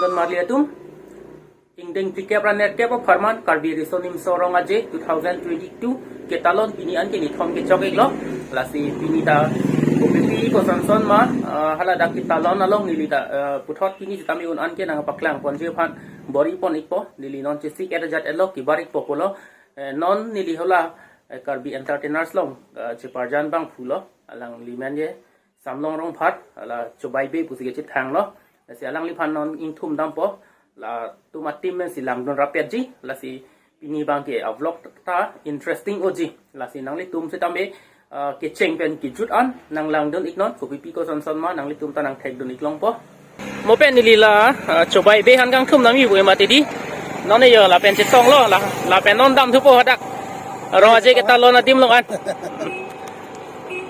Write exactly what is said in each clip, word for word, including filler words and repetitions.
Don marli atum, ingdeng phlikep ra nerkep apharman Karbi Riso Nimso Rong Aje two thousand twenty-two ketalon pini an ke nithom kechok-iklo. Lasi pini ta kopipi kosonson ma, ah, haladak ketalon along neli ta, ah, puthot pini sitame un an ke nangpaklang ponji aphan bor-i pon-ikpo, neli non chesik et ajat etlo, kebar-ikpo pulo. Eh, non neli hala, eh, Karbi Entertainers along, eh, cheparjan abang pulo, alangli men ke Samlong Rongphat, hala Chobai Bey pusi kechethanglo. Lasi alangliphan non ingthum dampo, latum a-team pensi langdun rapetji. Lasi pini abang ke a-vlog ta interesting unji. Lasi nanglitum sitame, ah, kecheng pen kejut an nanglangdun-iknon, kopipi kosonson ma nanglitum ta nangthekdun-ik longpo. Mo pen neli la, ah, Chobai Bey aphan kangthum damji pu mati di. Non yo lapen chetonglo, la, lapen non damthupo hadak Rong Aje ketalon adim along an.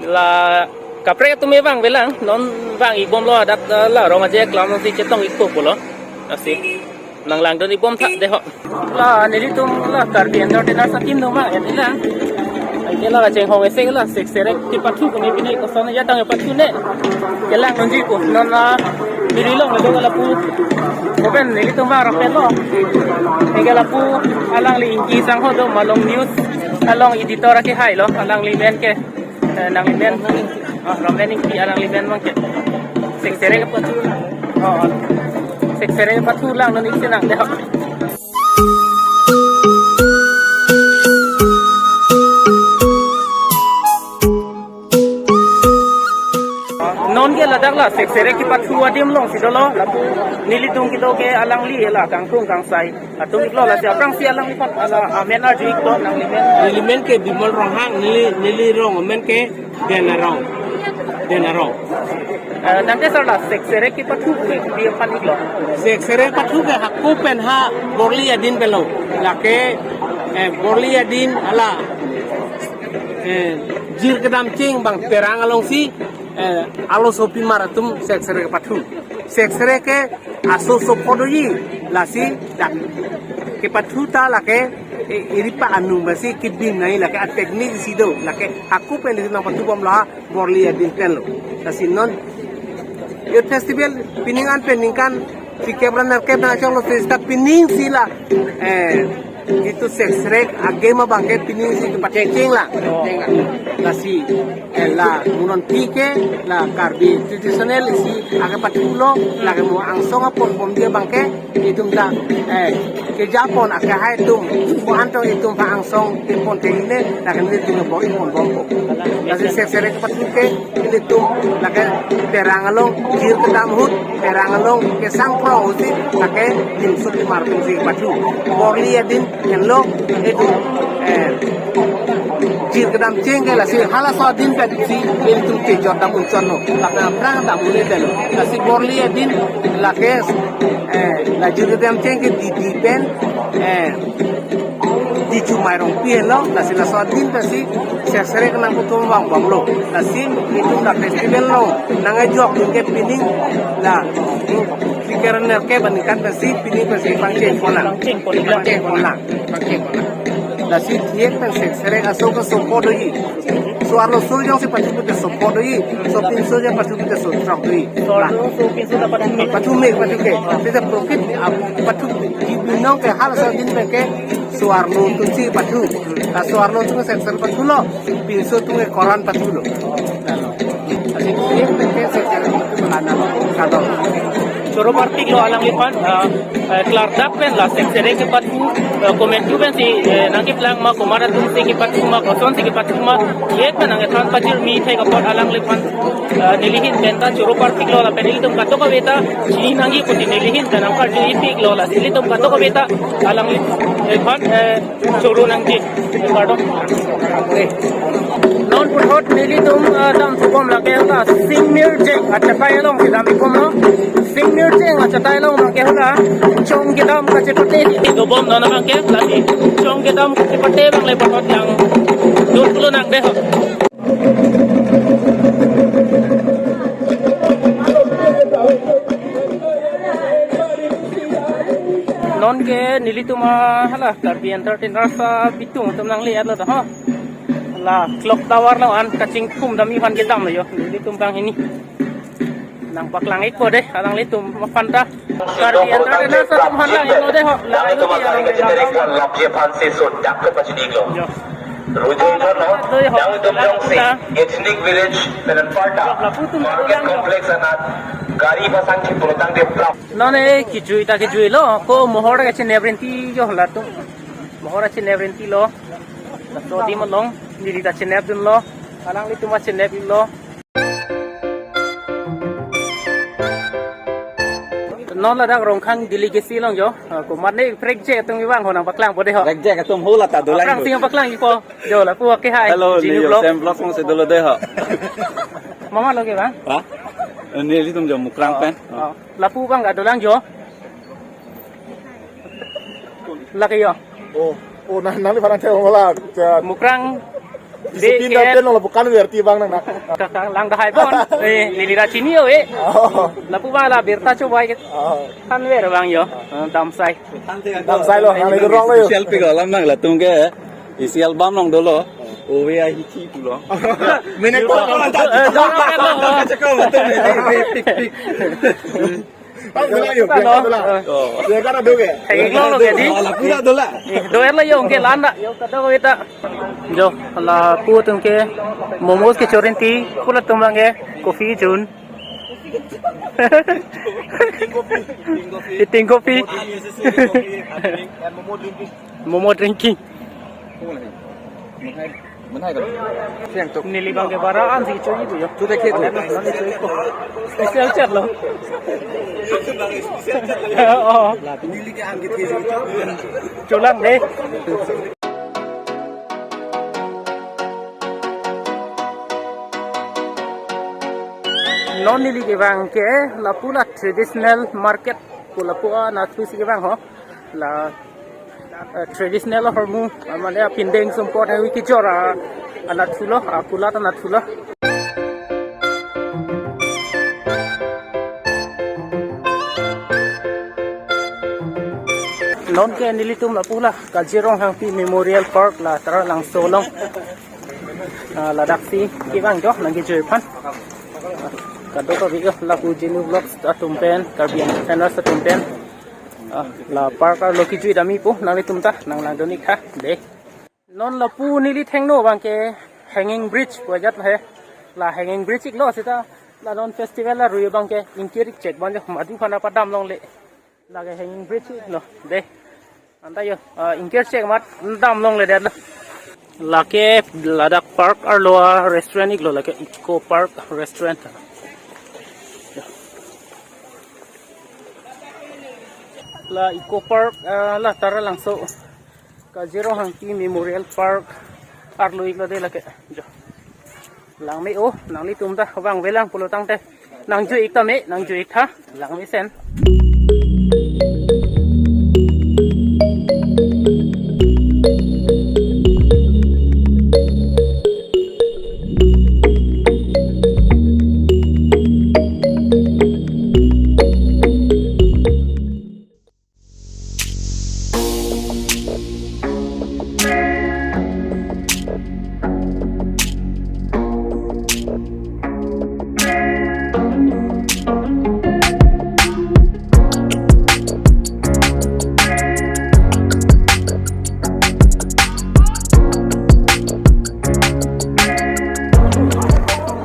La kaprek atum e vang avelang, non vang-ikbomlo hadak, ah, la Rong Aje aklam alongsi chetong-ikpo pulo. Lasi nanglangdun-ikbomtha dei ho. La nelitum la Karbi Entertainers a-team doma, ya nila. Anke la kachinghon isi la Sek Serek kepathu kami pini koson ya tang pathune. Kelangdunji pu non la neli long do lapu. Mo pen nelitum vang rapetlo. Anke lapu alangli ingki sangho do Malong News along editor akehailo, alangli men ke. Eh, nangli men, ah, Roman Ingti alangli men abang ke. Sek Serek kepathu. Oh, Sek Serek kepathu langdun-ik sinang dei ho. Non ke ladak la Sek Serek kepathu adim alongsi dolo, lapu nelitum kedo ke alangli la kangkrung kangsai atum iklo, lasi aphrangsi alangliphan la amen arju-iklo, nangli men. Neli men ke Bimal Ronghang, neli, neli rong amen ke Dena Rong. Dena Rong. Eh, nang ke sir la Sek Serek kepathu pu kopi aphan iklo? Sek Serek pathu ke hako pen ha Borli adin penlo. Lake, eh, Borli adin hala, eh, jir kedam cheng abang perang alongsi, eh, arlosopimar atum Sek Serek kepathu. Sek Serek ke aso sopho doji, lasi dak kepathu ta lake, eh, iripa anung basi kibin nai lake a-technique isi do, lake hako pen isi nangpathubomlo ha Borli adin penlo. Lasi non youth festival pining an pen ningkan phlikep ra nerkep nangchoklo, seta pining si la, eh, itum Sek Serek a-game abang ke pining si kepachengcheng lang. Lasi, eh, la munon pi ke la Karbi traditional isi akepathulo, lake mo angsong apon bomji abang ke itum ta, eh, kejapon akehai atum, ko-an tong itum aphan angsong kepon ke hine, lake nelitum bor-i ponbompo. Lasi Sek Serek kepathu ke ilitum lake perang along jir kedam ahut, perang along kesang prong ahutsi lake nimso pimar atumsi pathu. Borli adin henlo itum, eh, jir kedam cheng ke, lasi halaso adin pensi ilitum kejor dam unchonlo, lake aphrang dam un-edetlo. Lasi Borli adin lake, eh, la jir kedam cheng ke Didi pen, eh, Diju Mairongpi henlo, lasi laso adin pensi Sek Serek nangpathubom vangbomlo. Lasi itum la festival along nangkejok atum ke pining la phlikep ra nerkep aningkan pensi pining pensi pangcheng ponlang. Pangcheng ponlang. Pangcheng ponlang. Pangcheng ponlang. Lasi thik pen Sek Serek aso ke sopho doji. So-arloso jongsi pathu pute sopho doji. Sopinso jong pathu pute sothrok doji. So-arlo sopinso ta pathu me. Pathu me, pathu ke. Seta prokit, ah, pathu, di binong ke halaso adin pen ke so-arlo atumsi pathu. La so-arlo atum Sek Serek pathulo, pinso atum ke koran pathulo. Lalo. Lasi thik pen ke Sek Serek pathu lana lo kadon. Choro parpiklo alangliphan, ah, eh, klardak pen la Sek Serek kepathu, eh, komantu pensi, eh, nangkeplang ma, komat atumsi kepathu ma, kosonsi kepathu ma, thik pen nangkethan pajirmi thek apot alangliphan, eh, neli ahin pen ta choro parpiklo lapen ilitum kadokave ta chini nangji pusi neli ahin pen nangkarju-ipiklo, lasi ilitum kadokave ta alangliphan, eh, choro nangji. Kardom. Non puthot nelitum, ah, damthubom lake hala Singmirjeng achatai alongsi dam-ikbomlo. Singmirjeng achatai along abang ke hala chong kedam kachepate dobom non abang ke, lasi chong kedam kachepate abang le puthot nangdun pulo nang dei ho. Non ke nelitum, ah, hala Karbi Entertainers abitung atum nangle-etlo ta ho. La Clock Tower along an kachingthum damji aphan kedamlo yo. Nelitum abang hini. Nangpaklang-ikpo dei, alanglitum aphan ta. Karbi Entertainers atum aphan lang-iklo dei ho. Nanglitum alanglitum alanglitum aphan si so dak ke pachini iklo. Jo. Rujai Jharna, doi ho, nanglitum jongsi, ethnic village, Penanparta, jo, lapu atum market lang jo. Complex anat, gari pasang chipulotangte prap. Non e kijui ta kijuilo, ko mohor kachinep rinti jo latum. Mohor kachinep rintilo. Laso adim along, neli ta chinepdunlo. Alanglitum ta chinep-iklo. Non ladak Rongkhang delicacy along jo. Ah, komatne prekjak atum kevang ho nangpaklangpo dei ho. Prekjak atum ho lata dolang. Aphrang ho. Si nangpaklang-ikpo. Jo lapu ke hai. Hello, Jinu neli Vlog. Sam Vlog alongsi dolo dei ho. Mama lo ke bang? Ha? Nelitum jo Mukrang pen. Oh. Lapu bang ga dolang jo. Lake jo. Oh, oh, nah, nangliphan nangthek-ong la. Mukrang. Dei, dei, pinda ke pen lo bukan verti bang nang. Kakang lang dahai bon. Eh, neli ra chini jo, eh. Oh. Lapu bang la birta chobai ke. Oh. Thanver bang jo. Eh, damsai. Damsai lo, nanglitum rong lo jo. Special pik alam nang latum ke. Isi album along dolo. Ove ahithi pulo. Mene ko. Eh, eh, eh, eh, eh. Pik, pik. Pang dolang jo, pang dolang. Oh. Dia kan ada ke? Hei, lo lo ke dei. Oh, lapu ta dolang. Eh, dolang jo ke landa. Jo, lapu atum ke momos kecho rinti, pu latum bang ke coffee jun. Eating coffee. Momo drinking. Menai kalau. Siang tu. Neli bang ke bara an si choi itu ya. Tu dekhe tu. Special chat lo. Oh. Neli ke an ke tu. Chulang dei. Non neli kevang ke lapu la traditional market, ko lapu anat pusi kevang ho. La, eh, traditional ahormu, ah, mane apindeng sumpot nangkejor anat pulo, akulat anat pulo. Non ke nelitum lapu la Kaji Ronghangpi Memorial Park la Taralangso along. Ah, ladaksi kevang jo nangkejui aphan. Ah, kadokave jo lapu Jinu Vlogs atum pen, Karbi Entertainers atum pen. Ah, la park arlo kejui dam-ikpo, nanglitum ta nanglangdun-ik tha dei. Non lapu neli thengno bang ke hanging bridge pu ajat he. La hanging bridge iklo seta la non festival arui bang ke ingkir-ik chek bang jo madu aphan padam longle. Lake hanging bridge lo dei. Anta jo, ah, ingkir chek amat dam longledetlo. Lake ladak park arlo a-restaurant iklo, lake Eco Park Restaurant. La Eco Park, ah, la Taralangso Kaji Ronghangpi Memorial Park arlo iklo dei lake. Jo. Langme-o, nanglitum ta vangvelang pulotangte nangjui-ik tame, nangjui-ik tha, langmesen.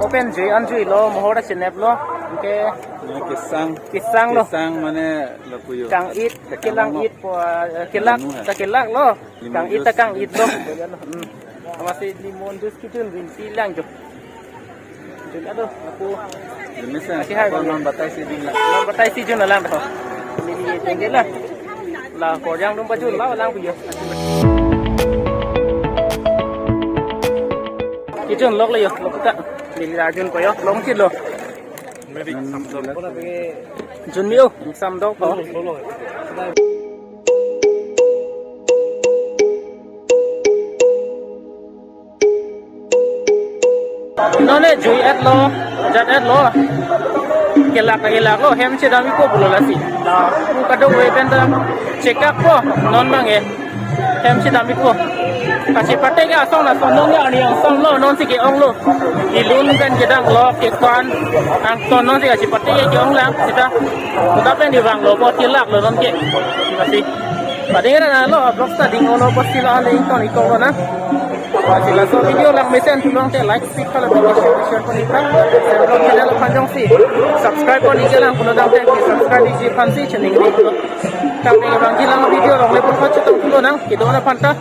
Open jui an juilo, mohor ta chineplo. Anke kesang. Kesang lo. Kesang mane lapu jo. Kang-it, kelang-it po, eh, kelak, anu, eh, ta kelak lo. Kang-it ta kang-it lo. Hmm. Amatsi limon juice kejun rinti lang jo. Jun ado, aku. Jun mesen, laki hai ako bang. Non batai si jun lang. Non batai si jun lang dah. Neli tengge la. La korjang dum bajun la lang pu jo. Kejun lok le jo, lok ta. Neli la junpo jo, longchitlo. Jun me-o, samdok po. Non ne jui-etlo, jat-etlo. Kelak, kelaklo, hem chedam-ikpo pulo lasi. La, pu kadokave pen ta chekakpo, non bang ke. Hem chedam-ikpo. Kachepatek ke asong na sonong ya ani asong lo. Non si ke-onglo. Ilun pen kedang lo kekan angton non si kachipate ke-ong lang seta. Seta pen di vanglo po tilak lo non ke. Masi. Pading ra lo vlog starting lo po sila ale ington ikong lo na. Masi laso video lang mesen pulote like, share, follow, share, share pon ikra. Vlog channel aphan jongsi subscribe pon ikra lang pulo tangte subscribe iji aphan si channel ni pulo. Tangte vangji lang video longle pon kachetong pulo nang. Kedo-an aphan ta.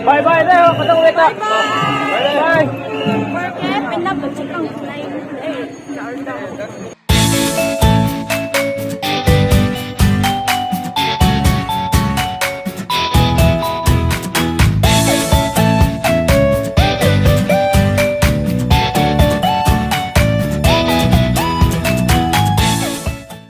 Bye bye dei ho, kadokave ta. Bye.